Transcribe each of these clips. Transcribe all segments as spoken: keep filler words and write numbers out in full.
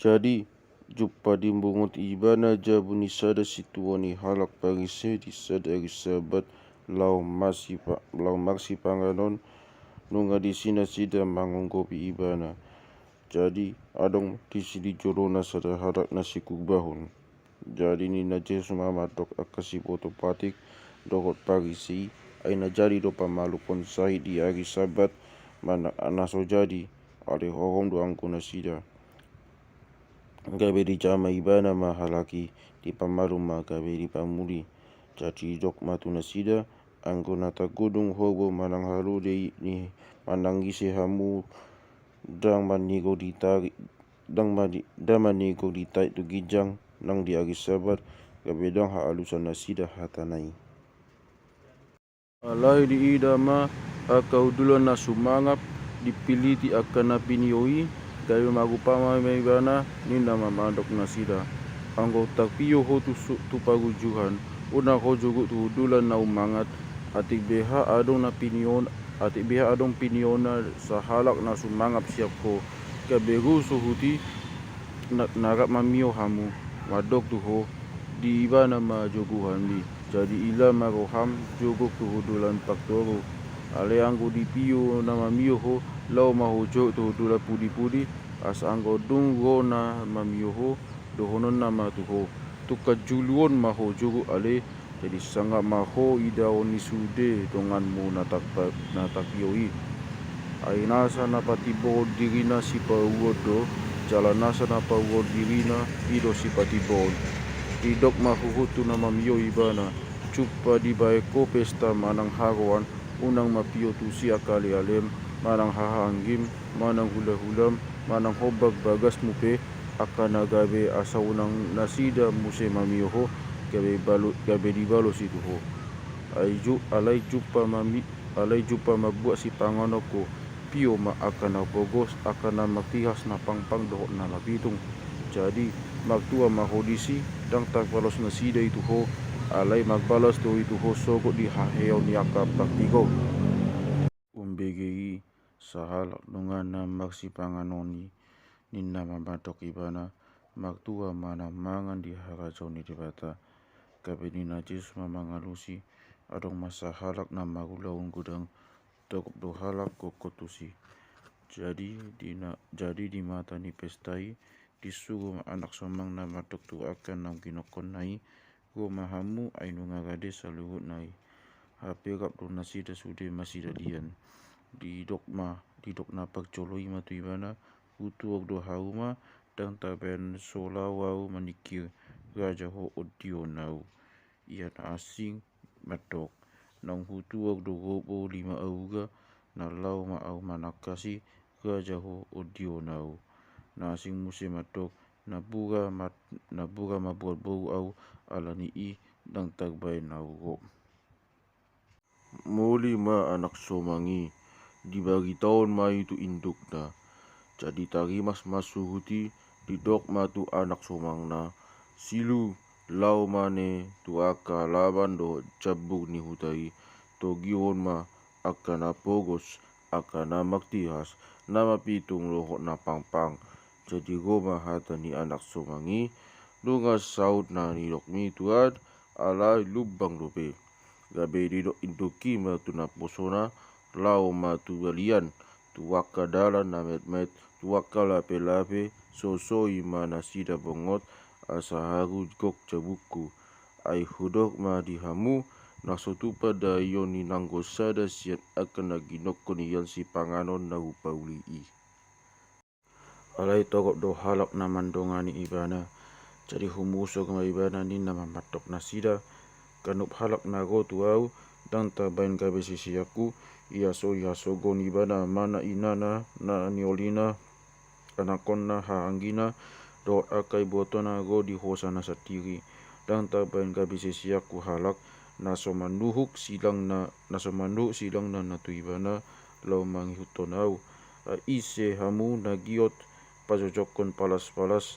Jadi, jumpa dimungut ibana jabu ni sada sintua ni halak Parise di sada ari Sabat, laho marsipa-, laho marsipanganon, nunga disi nasida mangonggopi ibana. Jadi, adong disi di jolona sada halak na sikurbahon. Jadi ninna Jesus ma mandok angka siboto patik dohot Parise i, ai na jadi do pamalumhon sahit di ari Sabat, mana na so jadi, alai hohom do anggo nasida. Gabe dijama ibana ma halak i, dipamalum ma gabe dipamuli. Jadi didok ma tu nasida, anggo na targodung horbo manang halode i ni manang ise hamu, ndang manigor ditarik, ndang mani-, ndang manigor ditarik tu ginjang nang di ari Sabat, gabe ndang haalusan nasida hatana i. Alai diida ma angka hundulan na sumangap, dipiliti angka na pinio i, gabe marupa ma ibana, ninna ma mandok nasida. Anggo tarpio ho tu su-, tu parunjuran, unang ho juguk tu hundulan na umangat, atik beha adong na pinion, atik beha adong pinionna sahalak na sumangap sian ho, gabe ro suhut i na, na rap mamio hamu, mandok tu ho, di ibana ma joguhanmi. Jadi ila ma roham juguk tu hundulan partoru. Alai anggo dipio na mamio ho, laho ma ho juguk tu hundulan pudipudi, asa anggo dung ro na mamio ho, dohononna ma tu ho. Tungkan julu on ma ho juguk ale, jadi sangap ma ho idaon ni sude donganmu na tarpa-, na tarpio i. Ai nasa na patimbohon dirina sipauruon do, jala nasa na pauruon dirina i do sipatimbohon. Didok ma huhut tu na mamio ibana, jumpa dibahen ho pesta manang haroan, unang ma pio tusi angka alealem, manang hahaanggim, manang hulahulam, manang hombak bagasmu pe, angka na gabe asa unang nasida muse mamio ho, gabe balo-, gabe dibalos i tu ho. Ai ju-, alai jumpa mami-, alai jumpa mambuat sipanganon ho, pio ma angka na pogos, angka na martihas, na pangpang dohot na mapitung. Jadi, martua ma ho disi, ndang tarbalos nasida i tu ho, alai marbalos do i tu ho sogot di haheaon ni angka partigor. Umbege i, sahalak donganna marsipanganon i, ninna ma mandok ibana, martua ma na mangan di harajaon ni Debata. Gabe ninna Jesus ma mangalusi, adong ma sahalak na marulaon godang, torop do halak gokhon tusi. Jadi di na-, jadi di mata ni pesta i, disuru ma anak somangna mandok tu angka na ginokhonna i, ro ma hamu ai nunga rade saluhutna i. Hape rap do nasida sude marsidalian. Didok ma, didok na parjolo i ma tu ibana, hutuhor do hauma, ndang tabaen so laho ahu maningkir, raja ho ondion ahu. Ia na asing mandok, naung hutuhor do gopo lima aura, na laho ma ahu manangkasi, raja ho ondion ahu. Na asing muse mandok, napuran ma-, napuran mamboan boru ahu, alani i ndang tarbaen ahu ro. Moli ma anak somang i, dibaritahon ma i tu indukna. Jadi tarimas ma suhut i, didok ma tu anak somangna, silu, laho ma ne tu angka alaman dohot jambur ni huta i, togihon ma angka na pogos, angka na martihas, na mapitung dohot na pangpang. Jadi ro ma hata ni anak somang i, nunga saut na nidokmi tuan, alai lumbang dope. Gabe didok induk i ma tu naposona, laho ma tu balian, tu angka dalan na metmet, tu angka lapelape, sosoi ma nasida bongot, asa haru gok jambungku. Ai hudok ma di hamu, na so tupa daion ni nanggo sada sian angka na ginokhon ni sipanganon na hupauli i. Alai torop do halak na mandongani ibana. Jadi humurusur ma ibana, ninna ma mandok nasida, ganup halak na ro tu ahu, ndang tarbaen gabe siseanku, ia so dihasogohon ibana ama na inana, na niolina, anakhonna, hahaanggina, dohot angka ibotoonna ro di hosana sandiri. Ndang tarbaen gabe siseanku halak, na so manuhuk silangna, na so manuhuk silangna na tu ibana, laho mangihuthon ahu. Ai ise hamu na giot pajojokhon palaspalas,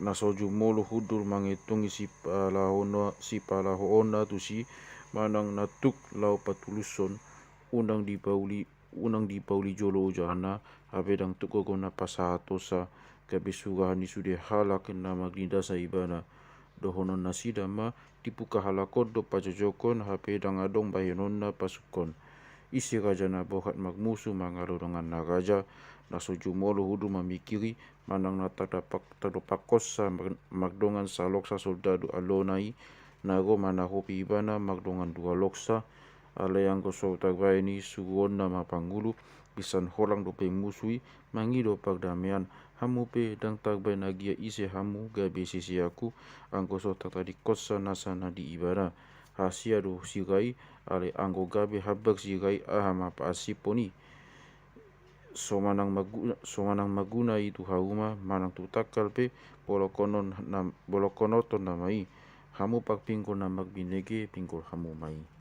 na so jumolo hundul mangetongi sipalahoona-, sipalahoonna tusi, manang na tuk laho patulushon, unang dipauli, unang dipauli jolo ojana, hape ndang tuk gogo na pasahatonsa, gabe surahan ni sude halak na mangninasa ibana. Dohonon nasida ma, tipu halak on do pajojokhon, hape ndang adong bahenonna pasungkon. Ise raja na borhat marmusu mangalo dongan na raja, na so jumolo hudur mamingkiri, manang na tardapak-, tardopakhonsa mar-, mardongan saloksa soldadu alona i, na ro manahopi ibana mardongan dua loksa. Alai anggo so tarbahen i suruonna ma pangulu, pinsan holang dope musu i mangido pardamean. Hamu pe ndang tarbahen agia ise hamu gabe siseanku, anggo so tartadingkonsa nasa na di ibana. Hasea do sira i, alai anggo gabe hambar sira i, aha ma paansiphon i? So manang maguna, so manang maguna i tu hauma, manang tu tangkal pe, bolongkonon na, bolongkonothon nama i. Hamu parpinggol na marbinege, pinggol hamu ma i.